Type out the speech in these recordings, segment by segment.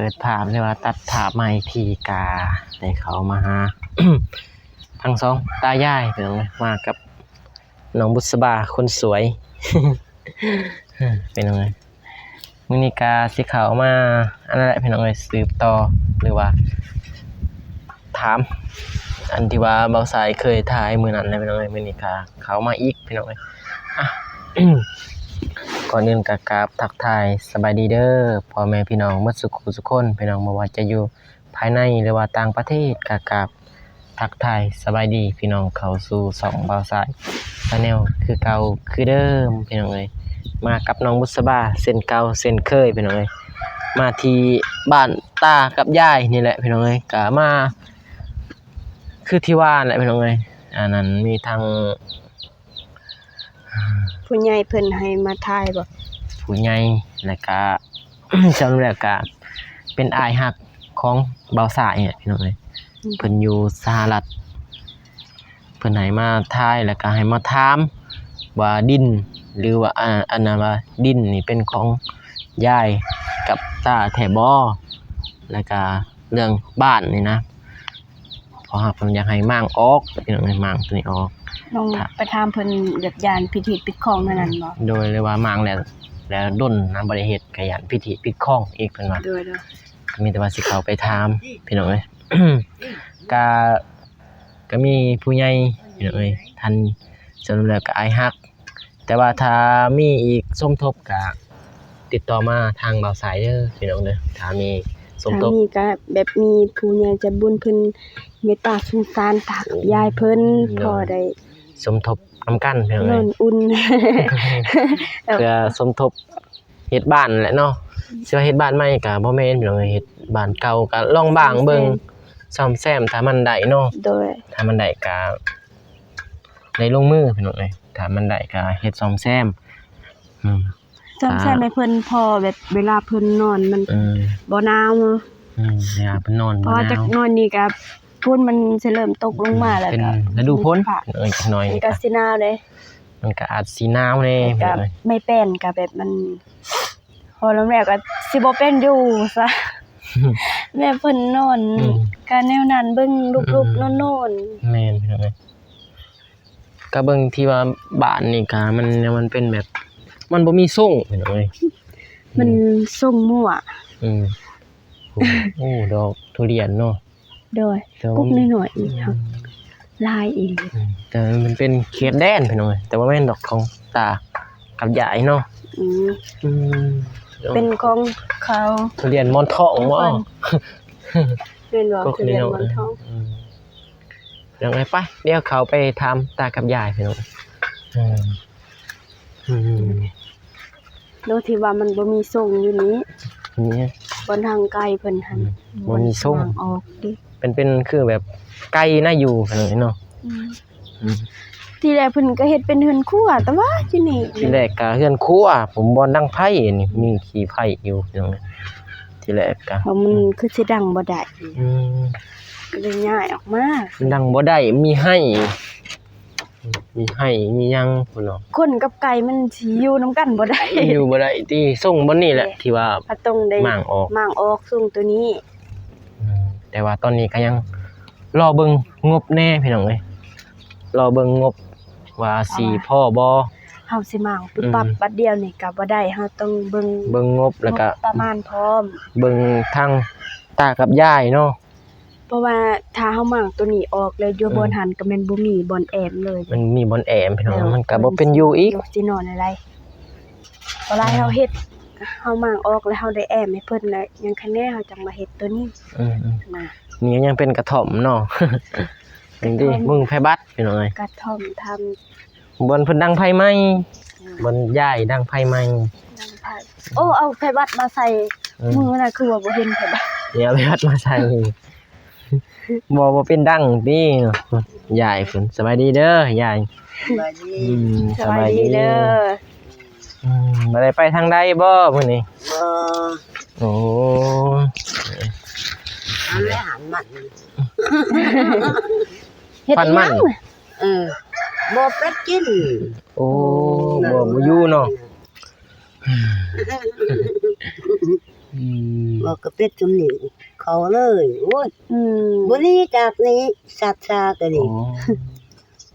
ປີດພາບ ຫຼືວ່າຕັດພາບມາອີກທີ ກະໄດ້ເຂົ້າມາຫາທັງສອງຕາຍາຍ ພີ່ນ້ອງເອີຍ ມາກັບນ້ອງບຸດສະບາຄົນສວຍ ພີ່ນ້ອງເອີຍ. ມື້ນີ້ກະຊິເຂົ້າມາ ອັນນັ້ນແຫຼະ ພີ່ນ້ອງເອີຍ ສືບຕໍ່ ຫຼືວ່າ ຖາມ ອັນທີ່ວ່າບ່າວສາຍເຄີຍຖ່າຍມື້ນັ້ນແຫຼະ ພີ່ນ້ອງເອີຍ. ມື້ນີ້ກະເຂົ້າມາອີກ ພີ່ນ້ອງເອີຍ. ອ່ະ ກ່ອນອື່ນກະກາບທັກທາຍສະບາຍດີເດີ ພໍ່ແມ່ພີ່ນ້ອງໝົດສຸຄູ່ສຸຄົນ ພີ່ນ້ອງ ບໍ່ວ່າຈະຢູ່ພາຍໃນ ຫຼືວ່າຕ່າງປະເທດ ກະກາບທັກທາຍສະບາຍດີ ພີ່ນ້ອງ ເຂົ້າສູ່ຊ່ອງບ່າວສາຍ Channel ຄືເກົ່າຄືເດີມ ພີ່ນ້ອງເອີຍ. ມາກັບນ້ອງບຸດສະບາເຊັ່ນເກົ່າເຊັ່ນເຄີຍ ພີ່ນ້ອງເອີຍ. ມາທີ່ບ້ານຕາກັບຍາຍນີ້ແຫຼະ ພີ່ນ້ອງເອີຍ. ກະມາ ຄືທີ່ວ່າແຫຼະ ພີ່ນ້ອງເອີຍ ອັນນັ້ນມີທັງ ຜູ້ໃຫຍ່ເພິ່ນໃຫ້ມາຖ່າຍບໍ່? ຜູ້ໃຫຍ່ ແລ້ວກະ ສະຫຼຸບແລ້ວກະເປັນອ້າຍຮັກຂອງບ່າວສາຍນີ້ແຫຼະ ພີ່ນ້ອງເອີຍ. ອືມ ເພິ່ນຢູ່ສະຫະລັດ ເພິ່ນໃຫ້ມາຖ່າຍ ແລ້ວກະໃຫ້ມາຖາມວ່າດິນ ຫຼືວ່າ ອາ ອັນນັ້ນວ່າດິນນີ້ເປັນຂອງຍາຍກັບຕາແທ້ບໍ່? ແລ້ວກະເລື່ອງບ້ານນີ້ນະ ພໍ່ຮັກເພິ່ນຢາກໃຫ້ມ້າງອອກ ພີ່ນ້ອງເອີຍ ມ້າງໂຕນີ້ອອກ. ນ້ອງ ຖ້າ ໄປຖາມເພິ່ນແບບຢ້ານຜິດຮີດຜິດຄອງແນວນັ້ນບໍ່? ໂດຍ ຫຼືວ່າມ້າງແລ້ວ ແລ້ວດົນນະບໍ່ໄດ້ເຮັດ ກະຢ້ານຜິດຮີດຜິດຄອງອີກ ເພິ່ນວ່າ. ໂດຍ ໂດຍ ກະມີແຕ່ວ່າຊິເຂົ້າໄປຖາມ ພີ່ນ້ອງເອີຍ. ກະ ກະມີຜູ້ໃຫຍ່ ພີ່ນ້ອງເອີຍ ທ່ານ ສະຫຼຸບແລ້ວກະອ້າຍຮັກ ແຕ່ວ່າຖ້າມີອີກສົມທົບກະຕິດຕໍ່ມາທາງບ່າວສາຍເດີ ພີ່ນ້ອງເດີ ຖ້າມີສົມທົບ. ຖ້າມີກະແບບມີຜູ້ໃຫຍ່ໃຈບຸນເພິ່ນເມດຕາສົງສານຕາກັບຍາຍເພິ່ນ ໂດຍ ພໍໄດ້ສົມທົບນຳກັນ ພີ່ນ້ອງເອີຍ ນອນອຸ່ນ ເພື່ອສົມທົບເຮັດບ້ານແຫຼະເນາະ. ອືມ ຊິວ່າເຮັດບ້ານໃໝ່ກະບໍ່ແມ່ນ ພີ່ນ້ອງເອີຍ ເຮັດບ້ານເກົ່າກະລອງບາງເບິ່ງ ແມ່ນ ສ້ອມແຊມ ຖ້າມັນໄດ້ເນາະ. ໂດຍ ຖ້າມັນໄດ້ກະ ໄດ້ລົງມື ພີ່ນ້ອງເອີຍ ຖ້າມັນໄດ້ກະເຮັດສ້ອມແຊມ. ອືມ ສ້ອມແຊມໃຫ້ເພິ່ນ ພໍແບບເວລາເພິ່ນນອນມັນ ອືມ ບໍ່ໜາວ. ອືມ ເວລາເພິ່ນນອນ ເພາະວ່າຈັກໜ້ອຍນີ້ກະຝົນມັນຊິເລີ່ມຕົກລົງມາ ອືມ ແລ້ວ ເປັນ ກະ ລະດູຝົນ ເອີ ຈັກໜ້ອຍມັນກະຊິໜາວເດ້ ມັນກະອາດຊິໜາວແດ່ ແລ້ວກະ ພີ່ນ້ອງເອີຍ ໄມ້ແປ້ນກະແບບມັນ ພໍລົມແລ້ວກໍຊິບໍ່ເປັນຢູ່ຊະ ແມ່ເພິ່ນນອນ ອືມ ກະແນວນັ້ນ ເບິ່ງລູກໆ ອືມ ນອນໆ. ແມ່ນ ພີ່ນ້ອງເອີຍ ກະເບິ່ງທີ່ວ່າບ້ານນີ້ກະມັນ ມັນເປັນແບບ ມັນບໍ່ມີຊົງ ພີ່ນ້ອງເອີຍ ມັນ ອືມ ຊົງມົ້ວ. ອືມ ໂອ້ ໂອ້ ດອກທຸລຽນເນາະ. ໂດຍ ແຕ່ວ່າ ປຸກນ້ອຍໆ ອືມ ຫຼາຍອີ່ຫຼີ ອືມ ແຕ່ມັນເປັນເຂດແດນ ພີ່ນ້ອງເອີຍ ແຕ່ບໍ່ແມ່ນດອກຂອງຕາກັບຍາຍເນາະ. ອືມ ອືມ ເປັນຂອງເຂົາ ທຸລຽນໝອນທອງບໍ? ແມ່ນບໍ່? ທຸລຽນໝອນທອງ. ອືມ ຈັ່ງໃດ ໄປ ດຽວເຂົ້າໄປຖາມຕາກັບຍາຍ ພີ່ນ້ອງ. ອືມ ອືມ ໂດຍທີ່ວ່າມັນບໍ່ມີຊົງຢູ່ນີ້ ນີ້ ບ່ອນທາງໄກເພິ່ນຫັ້ນ ອືມ ບໍ່ມີຊົງ ທາງອອກເດ້ ເປັນ ເປັນຄືແບບໄກນະຢູ່ຫັ້ນເນາະ. ອືມ ອືມ ທີແລກເພິ່ນກໍເຮັດເປັນເຮືອນຄົວ ແຕ່ວ່າຢູ່ນີ້ ທີແລກກໍເຮືອນຄົວ ຜົມບ່ອນດັງໄຟນີ້ ມີຂີ້ໄຟຢູ່ ພີ່ນ້ອງ ທີແລກກໍ ເພາະມັນ ອືມ ຄືຊິດັງບໍ່ໄດ້ ອືມ ກໍເລີຍຍ້າຍອອກມາ ມັນດັງບໍ່ໄດ້ ມີໄຮ່ ມີໄຮ່ມີຫຍັງພຸ້ນເນາະ. ຄົນກັບໄກ່ມັນຊິຢູ່ນຳກັນບໍ່ໄດ້ ຢູ່ບໍ່ໄດ້ຕິ. ຊົງບ່ອນນີ້ແຫຼະ ເອີ ທີ່ວ່າ ເຮົາຕ້ອງໄດ້ມ້າງອອກ ມ້າງອອກຊົງໂຕນີ້. ອືມ ແຕ່ວ່າຕອນນີ້ກໍຍັງລໍເບິ່ງງົບແດ່ ພີ່ນ້ອງເອີຍ ລໍເບິ່ງງົບວ່າຊິພໍບໍ່. ເຮົາຊິມ້າງ ອືມ ປັບບັດດຽວນີ້ກໍບໍ່ໄດ້ ເຮົາຕ້ອງເບິ່ງ ເບິ່ງງົບ ແລ້ວກໍ ງົບປະມານພ້ອມ ເບິ່ງທາງຕາກັບຍາຍເນາະ. ເພາະວ່າຖ້າເຮົາມ້າງໂຕນີ້ອອກແລ້ວ ຢູ່ ອືມ ບ່ອນຫັ້ນກໍແມ່ນບໍ່ມີບ່ອນແອ້ມເລີຍ ມັນມີບ່ອນແອ້ມ ພີ່ນ້ອງ ແລ້ວ ມັນກໍບໍ່ເປັນຢູ່ອີກ ຢູ່ຊິນອນແນວໃດ? ເວລາ ອືມ ເຮົາເຮັດ ເຮົາມ້າງອອກແລ້ວ ເຮົາໄດ້ແອ້ມໃຫ້ເພິ່ນແລ້ວ ຍັງຄະແນ ເຮົາຈັ່ງມາເຮັດໂຕນີ້. ອືມໆ ນະ ນີ້ຍັງເປັນກະທ່ອມເນາະ ກະທ່ອມ ນີ້ ມຸງໄຟບັດ ພີ່ນ້ອງເອີຍ ກະທ່ອມທຳ ບ່ອນເພິ່ນດັງໄຟໃໝ່ ອືມ ບ່ອນຍາຍດັງໄຟໃໝ່ ດັງໄຟ. ໂອ້ ເອົາໄຟບັດມາໃສ່ ອືມ ມື້ນັ້ນຄືວ່າບໍ່ເຫັນໄຟບັດ ນີ້ເອົາໄຟບັດມາໃສ່ ບໍ່ ບໍ່ເປັນດັງຕິ. ຍາຍເພິ່ນ ສະບາຍດີເດີຍາຍ ສະບາຍດີ ອືມ ສະບາຍດີເດີ. ອືມ ບໍ່ໄດ້ໄປທາງໃດບໍ່ມື້ນີ້? ບໍ່ ໂອ້ ອັນແລະ ຫັນມັນ ເຮັດ ປັ່ນມັນ ຫຍັງ? ເອີ ບໍ່ເປັດກິນ. ໂອ້ ບໍ່ ບໍ່ຢູ່ເນາະ. ອືມ ວ່າກະເປັດຈຸມນີ້ເຂົາເລີຍ ໂອ້ຍ ອືມ ບໍ່ໜີຈາກນີ້ ສັດຊາກະນີ້ ໂອ້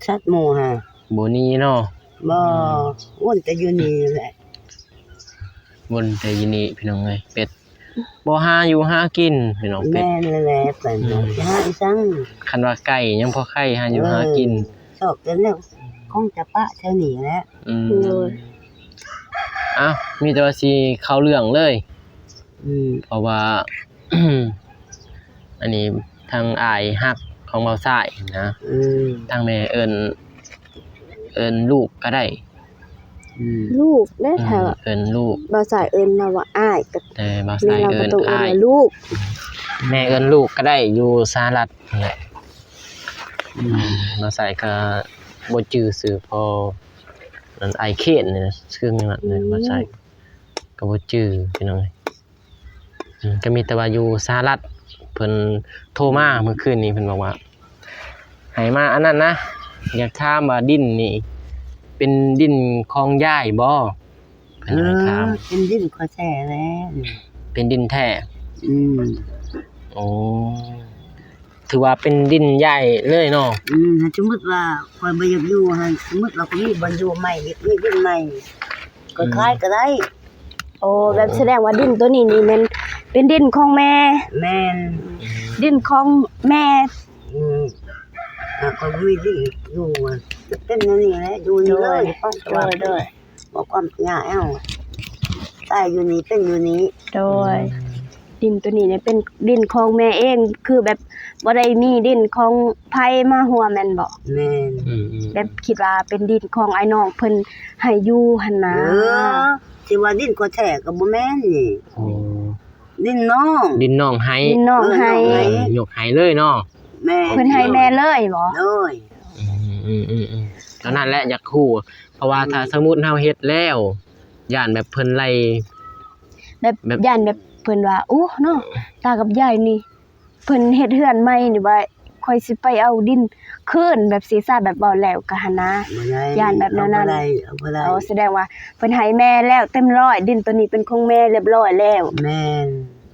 ສັດໝູ່ຫາ ບໍ່ໜີເນາະ ບໍ່ ອືມ ວົນແຕ່ຢູ່ນີ້ແຫຼະ ວົນແຕ່ຢູ່ນີ້ພີ່ນ້ອງເອີຍ ເປັດບໍ່ຫາຢູ່ຫາກິນພີ່ນ້ອງ ເປັດ ແມ່ນແຫຼະ ເພິ່ນ ອືມ ຊິຫາອີ່ສັງ ຄັນວ່າໄກ່ຍັງພໍໄຄຫາຢູ່ຫາກິນ ເອີ ຊອກແຕ່ແນວ ຄົງຈະປະແຖວນີ້ແຫຼະ ອືມ ໂດຍ ເອົ້າ ມີແຕ່ວ່າຊິເຂົ້າເລື່ອງເລີຍ ອືມ ເພາະວ່າ ອັນນີ້ທາງອ້າຍຮັກຂອງບ່າວຊາຍນະ ອືມ ທາງແມ່ເອີ້ນ ເອີ້ນລູກກະໄດ້ ອືມ ລູກເດ້ ອືມ ຖ້າເອີ້ນລູກ ບ່າວຊາຍເອີ້ນລາວວ່າອ້າຍ ກະ ແຕ່ບ່າວຊາຍເອີ້ນອ້າຍ ແມ່ເອີ້ນລູກ ແມ່ເອີ້ນລູກກະໄດ້ ຢູ່ສະຫະລັດຫັ້ນແຫຼະ ອືມ ບ່າວຊາຍກະບໍ່ຈື່ຊື່ພໍ່ ອັນອ້າຍເຄນນີ້ນະ ຊື່ຫຍັງນະ ອືມ ບ່າວຊາຍກະບໍ່ຈື່ ພີ່ນ້ອງເອີຍ ອືມ ກະມີແຕ່ວ່າຢູ່ສະຫະລັດ ເພິ່ນໂທມາມື້ຄືນນີ້ ເພິ່ນບອກວ່າ ໃຫ້ມາອັນນັ້ນນະ ຢາກຖາມວ່າດິນນີ້ເປັນດິນຂອງຍາຍບໍ່? ເພິ່ນໃຫ້ຖາມ ເອີ ເປັນດິນຂ້ອຍແທ້ແລ້ວ ເປັນດິນແທ້ ອືມ ໂອ້ ຖືວ່າເປັນດິນຍາຍເລີຍເນາະ ອືມ ຖ້າສົມມຸດວ່າຂ້ອຍບໍ່ຢາກຢູ່ຫັ້ນ ສົມມຸດວ່າຂ້ອຍມີບ່ອນຢູ່ໃໝ່ ຢາກມີດິນໃໝ່ ຂ້ອຍຂາຍກະໄດ້ ອືມ ໂອ້ ແບບສະແດງວ່າດິນໂຕນີ້ນີ້ແມ່ນເປັນດິນຂອງແມ່ ແມ່ນ ອືມ ດິນຂອງແມ່ ອືມ ຖ້າຂ້ອຍບໍ່ມີດິນຢູ່ ຈະເປັນແນວນີ້ແຫຼະ ຢູ່ນີ້ເລີຍ ໂດຍ ໂດຍ ບໍ່ຄວາມຍາກເອົາ ຕາຍຢູ່ນີ້ເປັນຢູ່ນີ້ ໂດຍ ອືມ ດິນໂຕນີ້ນີ້ເປັນດິນຂອງແມ່ເອງ ຄືແບບບໍ່ໄດ້ມີດິນຂອງໃຜມາຮ່ວມແມ່ນບໍ່? ແມ່ນ ອືມໆ ແບບຄິດວ່າເປັນດິນຂອງອ້າຍນ້ອງເພິ່ນໃຫ້ຢູ່ຫັ້ນນະ ເອີ ຊິວ່າດິນຂ້ອຍແທ້ກະບໍ່ແມ່ນນີ້ ໂອ້ ດິນນ້ອງ ດິນນ້ອງໃຫ້ ດິນນ້ອງໃຫ້ ເອີ ຍກໃຫ້ເລີຍເນາະ ແມ່ນ ເພິ່ນໃຫ້ແມ່ເລີຍບໍ່? ໂດຍ ອືມໆໆ ຕອນນັ້ນແຫຼະຢາກຮູ້ ເພາະວ່າ ອືມ ຖ້າສົມມຸດເຮົາເຮັດແລ້ວ ຢ້ານແບບເພິ່ນໄລ່ ແບບ ແບບ ຢ້ານແບບເພິ່ນວ່າ ໂອ້ ເນາະ ຕາກັບຍາຍນີ້ ເພິ່ນເຮັດເຮືອນໃໝ່ນີ້ວ່າ ຂ້ອຍຊິໄປເອົາດິນຄືນ ແບບຊີ້ຊະ ແບບເວົ້າແລ້ວກະຫັ້ນນະ ຢ້ານແບບແນວນັ້ນ ເອົາບໍ່ໄດ້ ເອົາບໍ່ໄດ້ ໂອ້ ສະແດງວ່າເພິ່ນໃຫ້ແມ່ແລ້ວເຕັມຮ້ອຍ ດິນໂຕນີ້ເປັນຂອງແມ່ລຽບຮ້ອຍແລ້ວ ແມ່ນ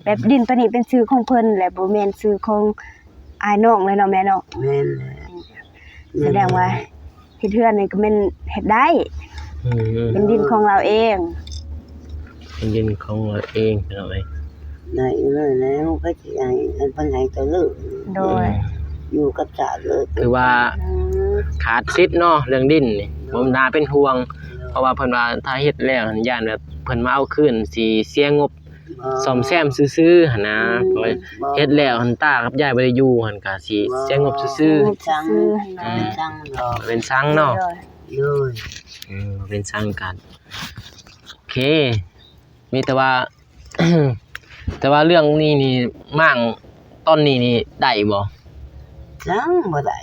ແບບດິນໂຕນີ້ເປັນຊື່ຂອງເພິ່ນ ແລະ ບໍ່ແມ່ນຊື່ຂອງອ້າຍນ້ອງເລີຍເນາະແມ່ເນາະ ແມ່ນແຫຼະ ສະແດງວ່າ ເຮັດເຮືອນນີ້ກະແມ່ນເຮັດໄດ້ ອືມ ເປັນດິນຂອງລາວເອງ ເປັນດິນຂອງລາວເອງ ພີ່ນ້ອງເອີຍ ໄດ້ເລີຍແລ້ວ ໃຜຊິໃຫ້ ອັນເພິ່ນໃຫ້ກະເລີຍ ໂດຍ ອືມ ຢູ່ກັບຊາດເລີຍ ຖືວ່າ ອືມ ຂາດສິດເນາະ ເລື່ອງດິນນີ້ ໂດຍ ບໍ່ໜ້າເປັນຫ່ວງ ໂດຍ ເພາະວ່າເພິ່ນວ່າຖ້າເຮັດແລ້ວຫັ້ນ ຢ້ານແບບເພິ່ນມາເອົາຄືນ ຊິເສຍງົບ ບໍ່ ສ້ອມແຊມຊື່ໆຫັ້ນນະ ອືມ ບໍ່ ເຮັດແລ້ວຫັ້ນ ຕາກັບຍາຍບໍ່ໄດ້ຢູ່ຫັ້ນ ກະຊິ ບໍ່ ເສຍງົບຊື່ໆ ເສຍງົບຊື່ໆຫັ້ນນະ ອືມ ເປັນສັງເນາະ ໂດຍ ໂດຍ ອືມ ເປັນສັງກັນ ໂອເຄ ມີແຕ່ວ່າ ແຕ່ວ່າເລື່ອງນີ້ນີ້ ມ້າງຕອນນີ້ນີ້ໄດ້ບໍ່? ຍັງບໍ່ໄດ້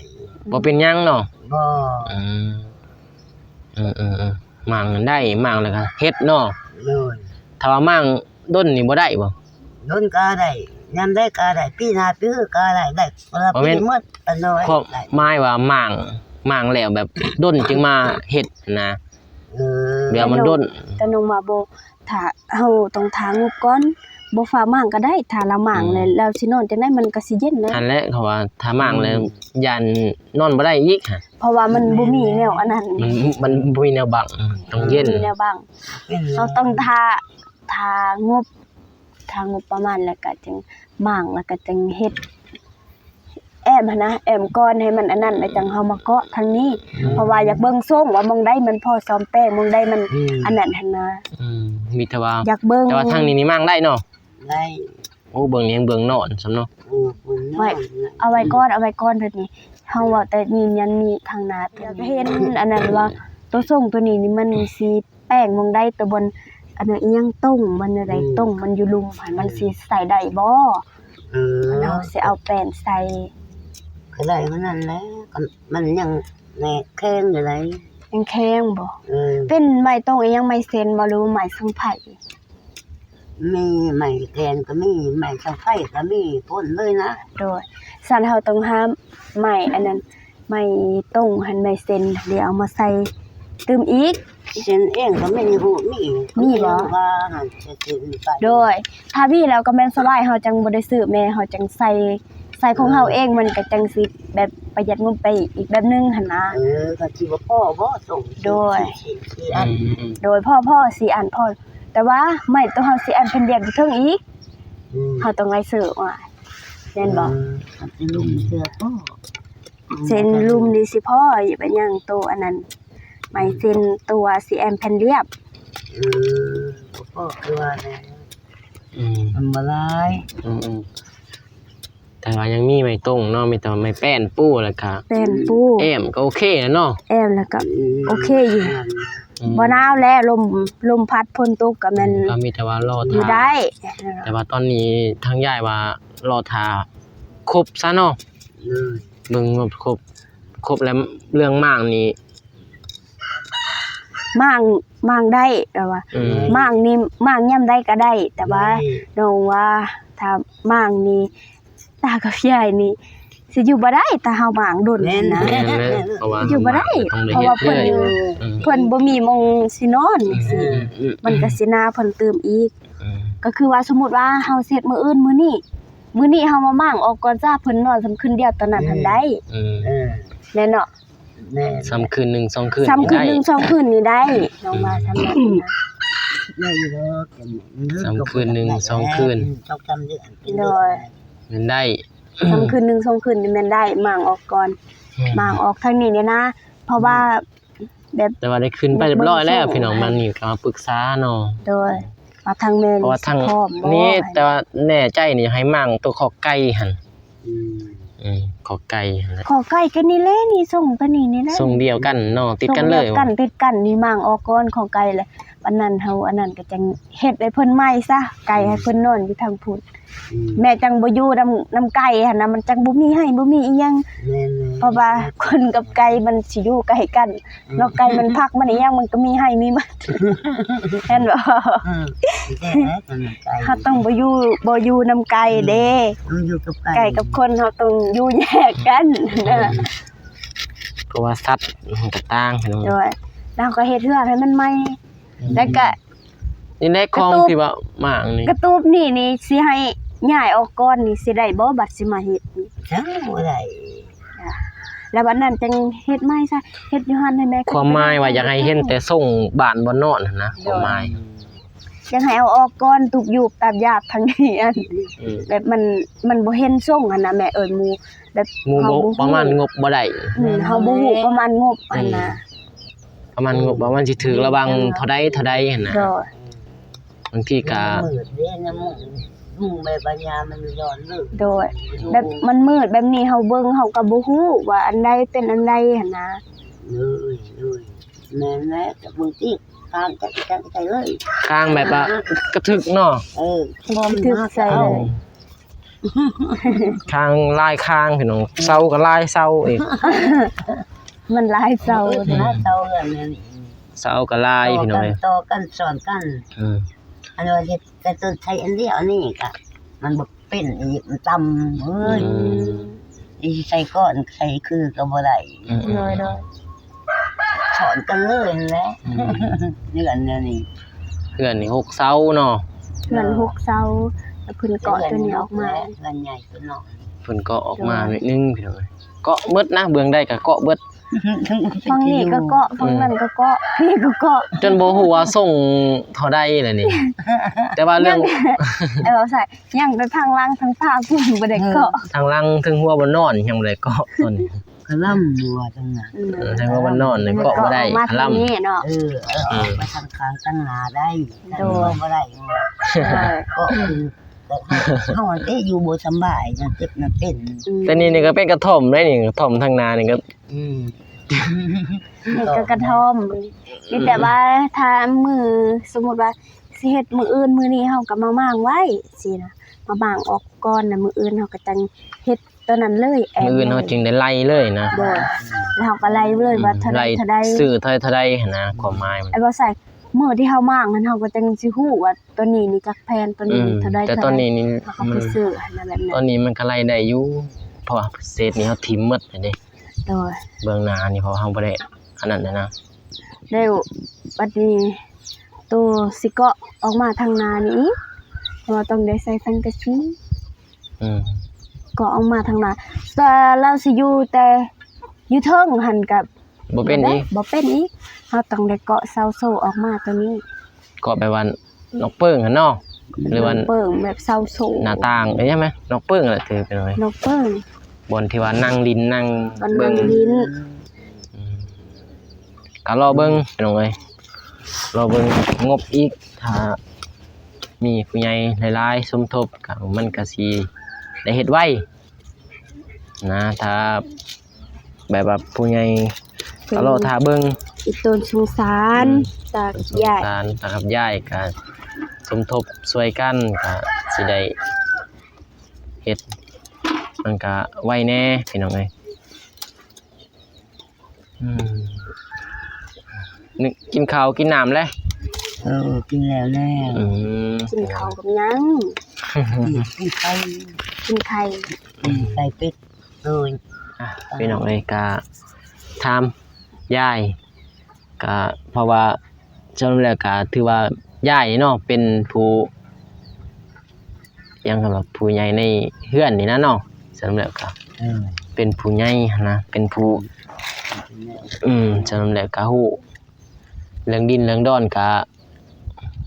ບໍ່ເປັນຫຍັງເນາະ ບໍ່ ອືມ ເອີໆໆ ມ້າງນັ້ນໄດ້ ມ້າງແລ້ວກະເຮັດເນາະ ໂດຍ ຖ້າວ່າມ້າງດົນນີ້ບໍ່ໄດ້ບໍ່? ດົນກະໄດ້ ຍາມໃດກະໄດ້ ປີໜ້າປີອື່ນກະໄດ້ ໄດ້ຄົນລະປີໝົດ ຄວາມໝາຍວ່າມ້າງ ມ້າງແລ້ວແບບດົນຈຶ່ງມາເຮັດຫັ້ນນະ ເອີ ແບບມັນດົນ ຕາໜຸ່ມວ່າບໍ່ ຖ້າເຮົາຕ້ອງຖ້າງົບກ່ອນ ບໍ່ຟ້າວມ້າງກະໄດ້ ຖ້າລາວມ້າງແລ້ວ ອືມ ລາວຊິນອນຈັ່ງໃດ ມັນກະຊິເຢັນນະ ຫັ້ນແຫຼະ ເຂົາວ່າຖ້າມ້າງແລ້ວ ອືມ ຢ້ານນອນບໍ່ໄດ້ອີກຫະ ເພາະວ່າມັນບໍ່ມີແນວອັນນັ້ນ ມັນ ມັນບໍ່ມີແນວບັງ ຕ້ອງເຢັນ ບໍ່ມີແນວບັງ ເຮົາຕ້ອງຖ້າ ຖ້າງົບ ຖ້າງົບປະມານແລ້ວກະຈຶ່ງມ້າງ ແລ້ວກະຈຶ່ງເຮັດ ແອ້ມຫັ້ນນະ ແອ້ມກ່ອນໃຫ້ມັນອັນນັ້ນ ແລ້ວຈັ່ງເຮົາມາເກາະທາງນີ້ ອືມ ເພາະວ່າຢາກເບິ່ງຊົງວ່າໝ່ອງໃດມັນພໍສ້ອມແປງ ໝ່ອງໃດມັນ ອືມ ອັນນັ້ນຫັ້ນນະ ອືມ ມີແຕ່ວ່າ ຢາກເບິ່ງ ແຕ່ວ່າທາງນີ້ນີ້ມ້າງໄດ້ເນາະ ໄດ້ ໂອ້ ເບິ່ງນີ້ເບິ່ງນອນຊ້ຳເນາະ ເອີ ເບິ່ງນອນ ໄວ້ ເອົາໄວ້ກ່ອນ ເອົາໄວ້ກ່ອນ ດຽວນີ້ເຮົາເວົ້າແຕ່ນີ້ຍັງມີທາງໜ້າ ຢາກເຫັນອັນນັ້ນວ່າ ໂຕຊົງໂຕນີ້ນີ້ມັນຊິ ແປງໝ່ອງໃດ ໂຕບ່ອນ ອັນນັ້ນອີ່ຫຍັງ ຕົງມັນແນວໃດ ອືມ ຕົງມັນຢູ່ລຸ່ມຫັ້ນ ມັນ ອືມ ຊິໃສ່ໄດ້ບໍ່? ເອີ ເຮົາຊິເອົາແປ້ນໃສ່ ກະໄດ້ເທົ່ານັ້ນແຫຼະ ກະມັນຍັງແນະແຂງຢູ່ໃດ ຍັງແຂງບໍ່? ເອີ ເປັນໄມ້ຕົງອີ່ຫຍັງ ໄມ້ເຊັນບໍ່ ຫຼືວ່າໄມ້ສັງໄພ? ມີໄມ້ແກ່ນກະມີ ໄມ້ສັງໄພກະມີ ປົນເລີຍນະ ໂດຍ ຊັ້ນເຮົາຕ້ອງຫາໄມ້ອັນນັ້ນ ໄມ້ຕົງຫັ້ນ ໄມ້ເຊັນ ດຽວເອົາມາໃສ່ຕື່ມອີກ ເຊັນເອງກໍແມ່ນຢູ່ ມີ ມີບໍ່? ວ່າຫັ້ນ ເຊັນ ໂດຍ ຖ້າມີແລ້ວກໍແມ່ນສະບາຍ ເຮົາຈັ່ງບໍ່ໄດ້ຊື້ແມ່ ເຮົາຈັ່ງໃສ່ ໃສ່ຂອງເຮົາເອງ ມັນກໍຈັ່ງຊິແບບປະຢັດງົບໄປອີກແບບໜຶ່ງຫັ້ນນະ. ເອີ ກໍຊິບໍ່ພໍບໍ່ ສົ່ງ ໂດຍ ສີ່ ສີ່ອັນ ອືມ ໂດຍ ພໍ ພໍສີ່ອັນ ພໍ ແຕ່ວ່າໄມ້ໂຕເຮົາສີ່ອັນເພິ່ນລຽບຢູ່ເທິງອີກ ອືມ ເຮົາຕ້ອງໄລ່ຊື້ວ່າ ແມ່ນບໍ່? ເອີ ຄັນເປັນລຸມເທື່ອພໍ ເຊັນລຸມນີ້ຊິພໍ ເປັນຫຍັງໂຕອັນນັ້ນ ໄມ້ເຊັນໂຕສີ່ອັນເພິ່ນລຽບ ເອີ ບໍ່ພໍຄືວ່າແຫຼະ ອືມ ມັນບໍ່ຫຼາຍ ອືມໆ ແຕ່ວ່າຍັງມີໄມ້ຕົງເນາະ ມີແຕ່ວ່າໄມ້ແປ້ນປູ ແລ້ວກະແປ້ນປູ ແອ້ມກໍໂອເຄແລ້ວເນາະ ແອ້ມແລ້ວກໍ ອືມ ໂອເຄຢູ່ ອືມ ບໍ່ໜາວແລ້ວ ລົມ ລົມພັດ ຝົນຕົກກໍແມ່ນ ກໍມີແຕ່ວ່າລໍຖ້າ ຢູ່ໄດ້ ແຕ່ວ່າຕອນນີ້ທາງຍາຍວ່າລໍຖ້າຄົບຊະເນາະ ເອີ ເບິ່ງຄົບ ຄົບແລ້ວ ເລື່ອງໝາກນີ້ ໝາກ ໝາກໄດ້ ແບບວ່າ ອືມ ໝາກນີ້ ໝາກຍາມໃດກໍໄດ້ ແຕ່ວ່າ ໄດ້ ນ້ອງວ່າຖ້າໝາກນີ້ ຕາກັບຍາຍນີ້ຊິຢູ່ບໍ່ໄດ້ ຖ້າເຮົາໝາກດົນ ແມ່ນ ຫັ້ນນະ ແມ່ນເລີຍ ເພາະວ່າຢູ່ບໍ່ໄດ້ ເຮົາໝາກກໍຕ້ອງໄດ້ ເພາະວ່າເພິ່ນ ເຮັດເລື້ອຍ ເພິ່ນບໍ່ມີໝ່ອງຊິນອນ ອືມ ຊີ້ ອືມ ມັນກໍຊິໜາວເພິ່ນຕື່ມອີກ ອືມ ກໍຄືວ່າ ສົມມຸດວ່າເຮົາເຮັດມື້ອື່ນມື້ນີ້ ມື້ນີ້ເຮົາມາໝາກອອກກ່ອນຊະ ເພິ່ນນອນສ່ຳຄືນດຽວຕອນນັ້ນຫັ້ນໄດ້ ອືມ ເອີ ແມ່ນເນາະ ແມ່ນ ສ່ຳຄືນໜຶ່ງສອງຄືນ ສ່ຳຄືນໜຶ່ງສອງຄືນນີ້ໄດ້ ນ້ອງວ່າສ່ຳນັ້ນນະ ໄດ້ຢູ່ດອກ ສ່ຳຄືນໜຶ່ງສອງຄືນ ສອງສາມເດືອນ ໂດຍ ແມ່ນໄດ້ ສ່ຳຄືນໜຶ່ງສອງຄືນນີ້ແມ່ນໄດ້ ໝາກອອກກ່ອນ ແມ່ນ ໝາກອອກທາງນີ້ນີ້ນະ ເພາະວ່າ ອືມ ແບບ ແຕ່ວ່າໄດ້ຂຶ້ນໄປຮຽບຮ້ອຍແລ້ວ ພີ່ນ້ອງ ມານີ້ກໍມາປຶກສາເນາະ ໂດຍ ວ່າທາງແມ່ ເພາະວ່າທາງ ຊິພ້ອມບໍ່ ນີ້ ແຕ່ວ່າແນ່ໃຈນີ້ໃຫ້ໝາກໂຕຂໍໄກ່ຫັ້ນ ອືມ ອືມ ຂໍໄກ່ຫັ້ນແຫຼະ ຂໍໄກ່ກໍນີ້ແຫຼະ ນີ້ສົ່ງຕົວນີ້ນີ້ແຫຼະ ສົ່ງດຽວກັນເນາະ ຕິດກັນເລີຍ ສົ່ງດຽວກັນ ຕິດກັນ ນີ້ໝາກອອກກ່ອນ ຂໍໄກ່ແຫຼະ ບັດນັ້ນເຮົາອັນນັ້ນກໍຈັ່ງເຮັດໃຫ້ເພິ່ນໃໝ່ຊະ ໄກ່ໃຫ້ເພິ່ນນອນຢູ່ທາງພຸ້ນ ອືມ ແມ່ຈັ່ງບໍ່ຢູ່ນຳ ນຳໄກ່ຫັ້ນນະ ມັນຈັ່ງບໍ່ມີໄຮ່ບໍ່ມີອີ່ຫຍັງ ແມ່ນໆ ເພາະວ່າຄົນກັບໄກ່ມັນຊິຢູ່ໃກ້ກັນ ອືມ ເນາະ ໄກ່ມັນພັກມັນອີ່ຫຍັງ ມັນກໍມີໄຮ່ມີມັນ ແມ່ນບໍ່? ອືມ ເຮົາຕ້ອງບໍ່ຢູ່ ບໍ່ຢູ່ນຳໄກ່ເດ້ ອືມ ຢູ່ກັບໄກ່ ໄກ່ກັບຄົນເຮົາຕ້ອງຢູ່ແຍກກັນ ອືມ ເພາະວ່າສັດມັນກໍຕ່າງ ໂດຍ ແລ້ວເຮົາກໍເຮັດເຮືອນໃຫ້ມັນໃໝ່ ອືມ ແລ້ວກໍ ນີ້ແຫຼະ ຂອງທີ່ວ່າໝາກນີ້ ກະຕູບນີ້ນີ້ຊິໃຫ້ຍ້າຍອອກກ່ອນນີ້ ຊິໄດ້ບໍ່ ບັດຊິມາເຮັດນີ້ ຈັ່ງບໍ່ໄດ້ ແລ້ວບັດນັ້ນຈັ່ງເຮັດໃໝ່ຊະ ເຮັດຢູ່ຫັ້ນໃຫ້ແມ່ ຄວາມໝາຍວ່າຢາກໃຫ້ເຫັນແຕ່ຊົງບ້ານບ່ອນນອນຫັ້ນນະ ຄວາມໝາຍ ຢາກໃຫ້ເອົາອອກກ່ອນ ຕູບຢູ່ຕາບຢາບທາງນີ້ ອືມ ແບບມັນ ມັນບໍ່ເຫັນຊົງຫັ້ນນະ ແມ່ເອີຍ ໝູ່ ແບບ ໝູ່ບໍ່ ປະມານງົບບໍ່ໄດ້ ອືມ ເຮົາບໍ່ຮູ້ປະມານງົບຫັ້ນນະ ອືມ ປະມານງົບວ່າມັນຊິຖືກລະຫວ່າງເທົ່າໃດເທົ່າໃດຫັ້ນນະ ໂດຍ ບາງທີກໍ ມັນມືດເດ້ ຍັງມຸງ ມຸງໃບບັນຍາມັນນອນເລີຍ ໂດຍ ແບບມັນມືດແບບນີ້ ເຮົາເບິ່ງເຮົາກໍບໍ່ຮູ້ວ່າອັນໃດເປັນອັນໃດຫັ້ນນະ ໂດຍ ໂດຍ ແມ່ນແຫຼະ ແຕ່ບາງທີຂ້າງຈັກ ຈັກໃສ່ເລີຍ ຂ້າງແບບວ່າກະທຶກເນາະ ເອີ ຄວາມກະທຶກໃສ່ເລີຍ ຂ້າງຫຼາຍຂ້າງ ພີ່ນ້ອງ ເສົາກໍຫຼາຍເສົາອີກ ມັນຫຼາຍເສົາ ເອີ ເດ້ ຫຼາຍເສົາເຮືອນນີ້ ເສົາກໍຫຼາຍ ຕໍ່ກັນ ພີ່ນ້ອງເອີຍ ຕໍ່ກັນ ຊ້ອນກັນ ອືມ ອັນວ່າເຮັດແຕ່ຕົ້ນໄຊອັນດຽວນີ້ກໍມັນບໍ່ເປັນອີກ ມັນຕ່ຳເອີຍ ອືມ ນີ້ຊິໃສ່ກ້ອນໃສ່ຄືກໍບໍ່ໄດ້ ອືມ ໂດຍໆ ຊ້ອນກັນເລີຍຫັ້ນແຫຼະ ອືມ ເຮືອນແນວນີ້ ເຮືອນນີ້ຫົກເສົາເນາະ ເຮືອນຫົກເສົາ ແລ້ວເພິ່ນເກາະຕົວນີ້ອອກມາ ເຮືອນໃຫຍ່ຕົວນ້ອຍ ເພິ່ນເກາະອອກມາໜ້ອຍໜຶ່ງ ພີ່ນ້ອງເອີຍ ເກາະເບິດນະ ເບື້ອງໃດກໍເກາະເບິດ ຝັ່ງນີ້ກໍເກາະ ຝັ່ງນັ້ນກໍເກາະ ນີ້ກໍເກາະ ຈົນບໍ່ຮູ້ວ່າຊົງເທົ່າໃດແລ້ວນີ້ ແຕ່ວ່າເລື່ອງ ເອີ ໃຊ່ ຍັງໄປທາງຫຼັງທາງຟ້າພຸ້ນບໍ່ໄດ້ເກາະ ເອີ ທາງຫຼັງເທິງຫົວບ່ອນນອນຍັງບໍ່ໄດ້ເກາະ ຕົວນີ້ ກະລຳຢູ່ວ່າຈັ່ງນັ້ນ ອືມ ເອີ ທາງຫົວບ່ອນນອນນີ້ເກາະບໍ່ໄດ້ ກະລຳ ເອີ ເອີ ອອກມາທາງຂ້າງທາງໜ້າໄດ້ ໂດຍ ເກາະບໍ່ໄດ້ ເອີ ເກາະຄື ແຕ່ເຮົາ ເຮົາເດຢູ່ບໍ່ສຳບາຍ ຍັງເຈັບຍັງເປັນ ອືມ ແຕ່ນີ້ນີ້ກໍເປັນກະທ່ອມໄດ໋ນີ້ ກະທ່ອມທາງໜ້ານີ້ກໍ ອືມ ນີ້ກໍກະທ່ອມ ມີແຕ່ວ່າຖ້າມື້ ສົມມຸດວ່າຊິເຮັດມື້ອື່ນ ມື້ນີ້ເຮົາກໍມາໝາງໄວ້ຊີ້ນະ ມາໝາງອອກກ່ອນ ແລ້ວມື້ອື່ນເຮົາກໍຈັ່ງເຮັດຕົວນັ້ນເລີຍ ມື້ອື່ນເຮົາຈຶ່ງໄດ້ໄລ່ເລີຍນະ ໂດຍ ແລ້ວເຮົາກໍໄລ່ເລີຍວ່າເທົ່າໃດ ເທົ່າໃດ ຊື້ເທົ່າໃດ ເທົ່າໃດຫັ້ນນະ ຄວາມໝາຍມັນ ໄອ້ບໍ່ໃສ່ ມື້ທີ່ເຮົາໝາງຫັ້ນ ເຮົາກໍຈັ່ງຊິຮູ້ວ່າ ຕົວນີ້ນີ້ຈັກແຜ່ນ ຕົວນີ້ນີ້ເທົ່າໃດ ອືມ ແຕ່ຕົວນີ້ນີ້ ເຮົາກໍໄປຊື້ຫັ້ນນະ ແບບນັ້ນ ຕົວນີ້ມັນກໍໄລ່ໄດ້ຢູ່ ເພາະວ່າເສດນີ້ເຮົາຖິ້ມໝົດແລ້ວເດ້ ໂດຍ ເບື້ອງໜ້ານີ້ ເພາະວ່າເຮົາບໍ່ໄດ້ອັນນັ້ນນະ ແລ້ວ ບັດນີ້ໂຕຊິເກາະອອກມາທາງໜ້ານີ້ອີກ ເພາະວ່າຕ້ອງໄດ້ໃສ່ສັງກະສີ ອືມ ເກາະອອກມາທາງໜ້າ ແຕ່ລາວຊິຢູ່ແຕ່ຢູ່ເທິງຫັ້ນກະ ບໍ່ເປັນອີກ ບໍ່ເປັນອີກ ເຮົາຕ້ອງໄດ້ເກາະເສົາໂສ້ອອກມາໂຕນີ້ ເກາະແບບວ່ານອກເປິງຫັ້ນເນາະ ຫຼືວ່ານອກເປິງແບບເສົາໂສ້ ໜ້າຕ່າງ ເອີ ໃຊ່ໄໝ ນອກເປິງແຫຼະ ຖືເປັນຫຍັງ ນອກເປິງ ບ່ອນທີ່ວ່ານັ່ງຫຼິ້ນນັ່ງ ບ່ອນນັ່ງຫຼິ້ນ ອືມ ກະລໍເບິ່ງພີ່ນ້ອງເອີຍ ລໍເບິ່ງງົບອີກ ຖ້າມີຜູ້ໃຫຍ່ຫຼາຍໆສົມທົບ ກະມັນກະຊິໄດ້ເຮັດໄວນະ ຖ້າ ແບບວ່າຜູ້ໃຫຍ່ກໍລໍຖ້າເບິ່ງ ອີກຕົນສົງສານ ອືມ ຕາກັບຍາຍ ສົງສານຕາກັບຍາຍ ກໍສົມທົບຊ່ວຍກັນ ກໍຊິໄດ້ເຮັດ ມັນກໍໄວແດ່ພີ່ນ້ອງເອີຍ ອືມ ກິນເຂົ້າກິນນ້ຳແລ້ວ? ເອີ ກິນແລ້ວແລ້ວ ອືມ ກິນເຂົ້າກັບຫຍັງ? ກິນໄຂ່ ກິນໄຂ່ ອືມ ໄຂ່ເປັດ ໂດຍ ອ່ະ ພີ່ນ້ອງເອີຍ ກະຖາມຍາຍ ກະເພາະວ່າສະຫຼຸບແລ້ວກະຖືວ່າຍາຍນີ້ເນາະ ເປັນຜູ້ ຫຍັງ ສຳລັບຜູ້ໃຫຍ່ໃນເຮືອນນີ້ນະເນາະ ສະຫຼຸບແລ້ວກະ ເອີ ເປັນຜູ້ໃຫຍ່ຫັ້ນນະ ເປັນຜູ້ ອືມ ສະຫຼຸບແລ້ວກະຮູ້ ເລື່ອງດິນເລື່ອງດອນກະ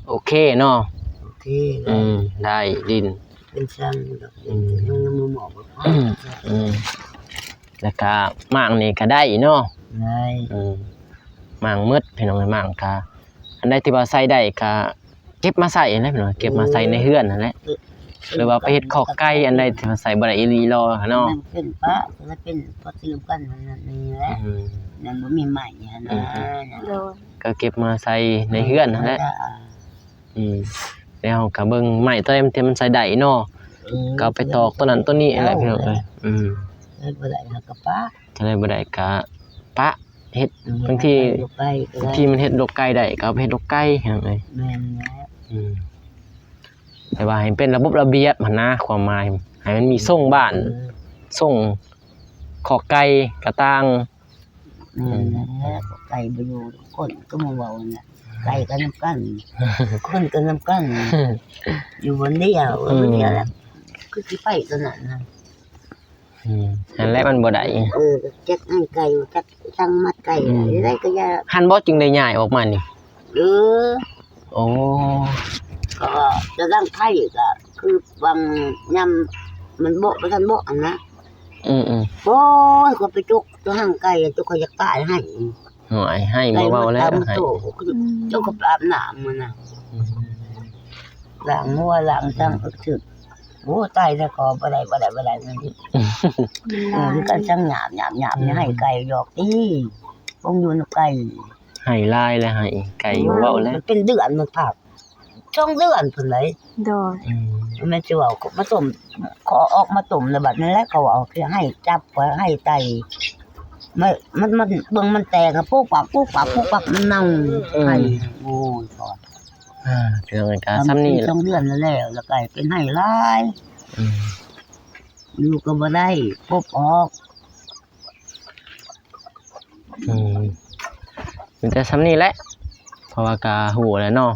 ໂອເຄເນາະ ໂອເຄ ອືມ ໄດ້ດິນ ເປັນຊ່າງດອກ ອືມ ຍັງບໍ່ໝອກ ອືມ ແລ້ວກະໝາກນີ້ກະໄດ້ເນາະ ໄດ້ ອືມ ໝາກໝົດພີ່ນ້ອງ ໝາກກະ ອັນໃດທີ່ວ່າໃຊ້ໄດ້ກະເກັບມາໃຊ້ຫັ້ນແຫຼະພີ່ນ້ອງ ເກັບມາໃສ່ໃນເຮືອນຫັ້ນແຫຼະ ເອີ ຫຼືວ່າໄປເຮັດຄອກໄກ່ ອັນໃດທີ່ວ່າໃຊ້ບໍ່ໄດ້ອີ່ຫຼີລໍເນາະ ເປັນປະ ເປັນພໍຊື້ກັນຫັ້ນນີ້ແຫຼະ ອືມ ມັນບໍ່ມີໄມ້ຫັ້ນນະ ອືມ ໂດຍ ກໍເກັບມາໃສ່ໃນເຮືອນຫັ້ນແຫຼະ ອືມ ແລ້ວເຮົາກໍເບິ່ງໄມ້ຕົວໃດທີ່ມັນໃຊ້ໄດ້ເນາະ ເອີ ກໍເອົາໄປຕອກຕົວນັ້ນຕົວນີ້ຫັ້ນແຫຼະ ເອົາ ພີ່ນ້ອງເອີຍ ອືມ ເຮັດບໍ່ໄດ້ເຮົາກໍປະ ຖ້າໄດ້ບໍ່ໄດ້ກໍປະເຮັດ ອືມ ບາງທີ ບາງທີມັນເຮັດລົກໄກ່ໄດ້ ກໍເອົາໄປເຮັດລົກໄກ່ ພີ່ນ້ອງເອີຍ ແມ່ນແລ້ວ ອືມ ແຕ່ວ່າໃຫ້ເປັນລະບົບລະບຽບຫັ້ນນະ ຄວາມໝາຍ ໃຫ້ມັນມີຊົງບ້ານ ເອີ ຊົງຄອກໄກ່ ກະຕ່າງ ແມ່ນແລ້ວ ໄກ່ບໍ່ຢູ່ ຄົນກໍມາເວົ້າຫັ້ນນະ ໄກ່ກໍນຳກັນ ຄົນກໍນຳກັນ ຢູ່ບ່ອນດຽວ ເອີ ຢູ່ບ່ອນດຽວແລ້ວ ຄືຊິໄປຕົວນັ້ນນະ ອືມ ຫັ້ນແຫຼະມັນບໍ່ໄດ້ ເອີ ຈັກອັນໄກ່ ຈັກສັງມັດໄກ່ ອືມ ໄດ້ກໍຢ່າ ຫັ້ນບໍ່ຈຶ່ງໄດ້ຍ້າຍອອກມານີ້ ເອີ ໂອ້ ກໍຈະດັງໄຟກໍຄືບາງຍາມມັນເບາະ ບໍ່ທັນເບາະຫັ້ນນະ ອືມໆ ໂອ້ຍ ກໍໄປຈົກຕົວຫາງໄກ່ ຈົກເຂົາຢາກຕາຍໃຫ້ ໂອ້ຍ ໃຫ້ບໍ່ເວົ້າແລ້ວ ໄກ່ມັນຕາມໂຕ ອືມ ຈົກເຂົາໄປອາບນ້ຳຫັ້ນນະ ອືມ ລ້າງຫົວລ້າງສັງ ອືມ ອຶກຊຶກ ໂອ້ ຕາຍແລ້ວກໍບໍ່ໄດ້ ບໍ່ໄດ້ ບໍ່ໄດ້ ມັນ ເອີ ມັນກໍສັງຫຍາບໆໆ ອືມ ໃຫ້ໄກ່ຢອກຕິ ຄົງຢູ່ນຳໄກ່ ໃຫ້ຫຼາຍແລ້ວ ໃຫ້ໄກ່ບໍ່ເວົ້າແລ້ວ ມັນເປັນເດືອນມັນພັກ ສອງເດືອນພຸ້ນໃດ໋ ໂດຍ ອືມ ແມ່ນຊິເວົ້າ ມາຕົ້ມ ຂໍອອກມາຕົ້ມແລ້ວບັດນີ້ແຫຼະ ເຂົາເວົ້າ ໃຫ້ຈັບ ໃຫ້ໄຕ່ ມັນ ມັນ ມັນ ເບິ່ງມັນແຕກ ປຸບປັບ ປຸບປັບ ປຸບປັບ ມັນເນົ່າ ອືມ ໄຂ້ ໂອ້ຍ ອາ ເລື່ອງກະສ່ຳນີ້ ສອງເດືອນແລ້ວ ແລ້ວກະເປັນໄຂ້ຫຼາຍ ອືມ ຢູ່ກໍບໍ່ໄດ້ ປົບອອກ ອືມ ມີແຕ່ສ່ຳນີ້ແຫຼະ ເພາະວ່າກະຮູ້ແລ້ວເນາະ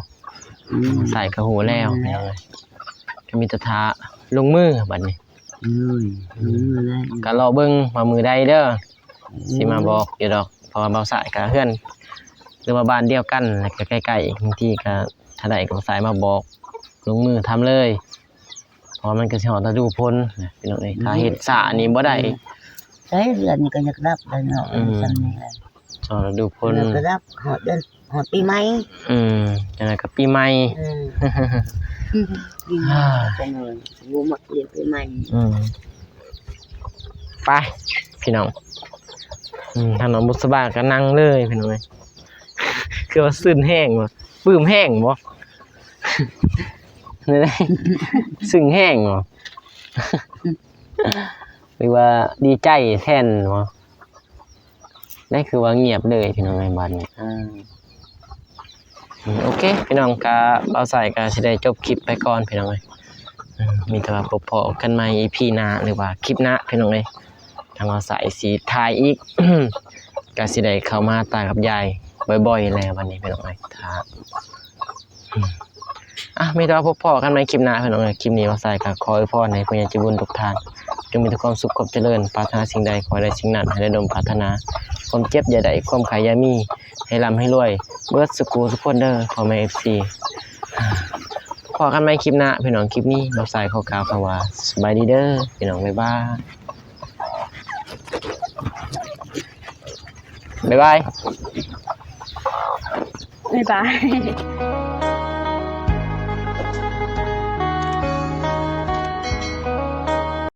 ອືມ ສາຍກະຮູ້ແລ້ວ ອືມ ກະມີແຕ່ຖ້າລົງມືບັດນີ້ ເອີຍ ອືມ ກະລໍເບິ່ງວ່າມື້ໃດເດີ ອືມ ຊິມາບອກຢູ່ດອກ ເພາະວ່າບ່າວສາຍກະເຮືອນ ຫຼືວ່າບ້ານດຽວກັນ ແລ້ວກະໃກ້ໆ ບາງທີກະຖ້າໄດ້ກະບ່າວສາຍມາບອກ ລົງມືທຳເລີຍ ເພາະວ່າມັນກໍຊິຮອດລະດູຝົນນະ ພີ່ນ້ອງເອີຍ ຖ້າເຮັດຊ້ານີ້ບໍ່ໄດ້ ໃຊ້ເດືອນນີ້ກໍຢາກດັບແລ້ວເນາະ ອືມ ຊ່ຳນີ້ແຫຼະ ຮອດລະດູຝົນ ເດືອນກໍດັບ ຮອດເດືອນ ຮອດປີໃໝ່ ອືມ ຈັ່ງໃດກໍປີໃໝ່ ອືມ ປີໃໝ່ ຈັ່ງໃດບໍ່ມັກລຽນປີໃໝ່ ອືມ ໄປ ພີ່ນ້ອງ ອືມ ທາງນ້ອງບຸດສະບາກໍນັ່ງເລີຍ ພີ່ນ້ອງເອີຍ ຄືວ່າຊຶ້ນແຮງບໍ່ ປຶ້ມແຮງບໍ່? ຊຶ້ງແຮງບໍ່? ຫຼືວ່າດີໃຈແທນບໍ່? ໄດ້ຄືວ່າງຽບເລີຍພີ່ນ້ອງເອີຍ ບາດນີ້ ອືມ ໂອເຄ ພີ່ນ້ອງ ກະບ່າວສາຍກະຊິໄດ້ຈົບຄລິບໄປກ່ອນພີ່ນ້ອງເອີຍ ອືມ ມີແຕ່ວ່າພົບພໍ້ກັນໃໝ່ອີພີໜ້າ ຫຼືວ່າຄລິບໜ້າພີ່ນ້ອງເອີຍ ທາງບ່າວສາຍຊິຖ່າຍອີກ ກະຊິໄດ້ເຂົ້າມາຕາກັບຍາຍ ບໍ່ອຍໆແລ້ວບັດນີ້ພີ່ນ້ອງເອີຍ. ຖ້າ ອືມ ອ່ະ ມີແຕ່ວ່າພົບພໍ້ກັນໃໝ່ຄລິບໜ້າພີ່ນ້ອງເອີຍ. ຄລິບນີ້ບ່າວຊາຍກໍຂໍອວຍພອນໃຫ້ຜູ້ໃຫຍ່ໃຈບຸນທຸກທ່ານ ຈົ່ງມີແຕ່ຄວາມສຸກຄວາມຈະເລີນ, ປາດຖະໜາສິ່ງໃດຂໍໃຫ້ໄດ້ສິ່ງນັ້ນ, ໃຫ້ໄດ້ສົມປາດຖະໜາ, ຄວາມເຈັບຢ່າໄດ້, ຄວາມໄຂ້ຢ່າມີ, ໃຫ້ລ່ຳໃຫ້ລວຍເບິດສູ່ຄູ່ສູ່ຄົນເດີພໍ່ແມ່ເອັຟຊີ. ພໍ້ກັນໃໝ່ຄລິບໜ້າພີ່ນ້ອງ. ຄລິບນີ້ບ່າວຊາຍຂໍກ່າວຄຳວ່າສະບາຍດີເດີພີ່ນ້ອງ. ບາຍບາຍ. ບາຍບາຍ. ບາຍບາຍ.